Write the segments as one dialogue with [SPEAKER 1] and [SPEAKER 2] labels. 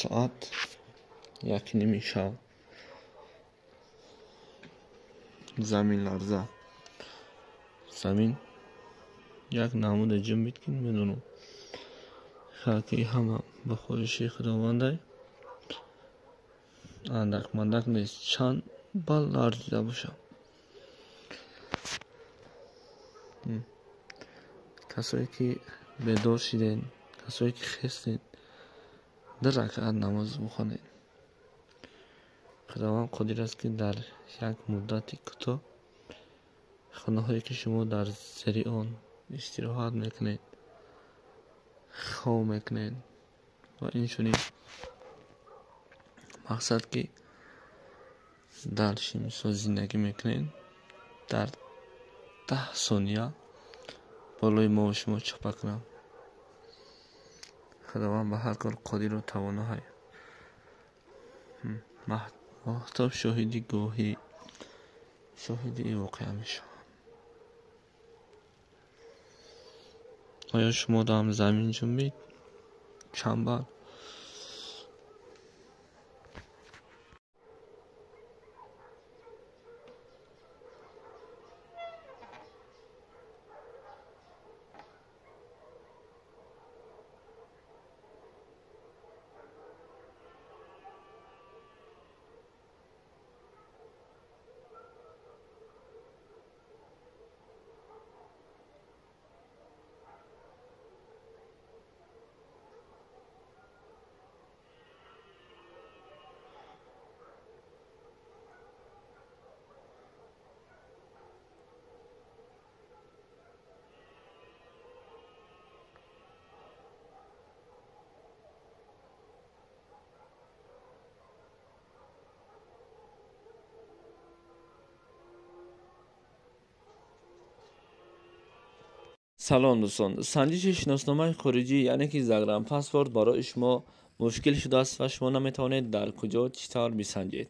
[SPEAKER 1] Соат 1:30 шаб замин ларза. Замин як намуде ҷунбид, ки намедонам, ки ҳама ба хоҳиши Худовандай, андак мандак нест, чанд бал ларзида бошам. Касое ки бедор шиден, касое ки хестен, 2 ракаат намоз бихонед. Худованд қодир аст, ки дар як муддати кӯтоҳ хонаҳое ки шумо дар зери он истироҳат мекунед, хоб мекунед ва инчунин мақсад ки дар шимсо зиндагӣ мекунед, дар 10 сония болои мову шумо чапа кунам. Худованд ба ҳар кор қодиру тавоноҳай. Моҳтоб шоҳиди гоҳӣ, шоҳиди ин воқеа мешавад. Оё шуморо ҳам замин ҷунбид? Чанд бал? Салом, дӯстон. Санҷиши шиносномаи хориҷӣ, яъне ки загранпаспорт, барои шумо мушкил шудааст ва шумо наметавонед дар куҷо, чӣ тавр бисанҷед.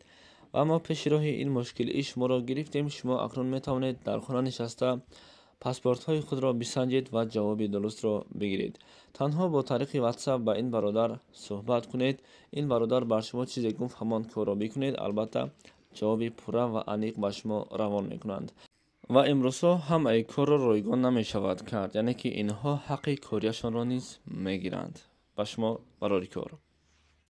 [SPEAKER 1] Ва мо пеши роҳи ин мушкилии шуморо гирифтем. Шумо акнун метавонед дар хона нишаста паспортҳои худро бисанҷед ва ҷавоби дурустро бигиред. Танҳо бо тариқи WhatsApp ба ин бародар суҳбат кунед. Ин бародар бар шумо чизе гуфт, ҳамон корро бикунед. Албатта, ҷавоби пурра ва аниқ ба шумо равон мекунанд. Ва имрӯзҳо ҳамаи корро ройгон намешавад кард, яъне ки инҳо ҳаққи корияшонро низ мегиранд. Ба шумо барори кор.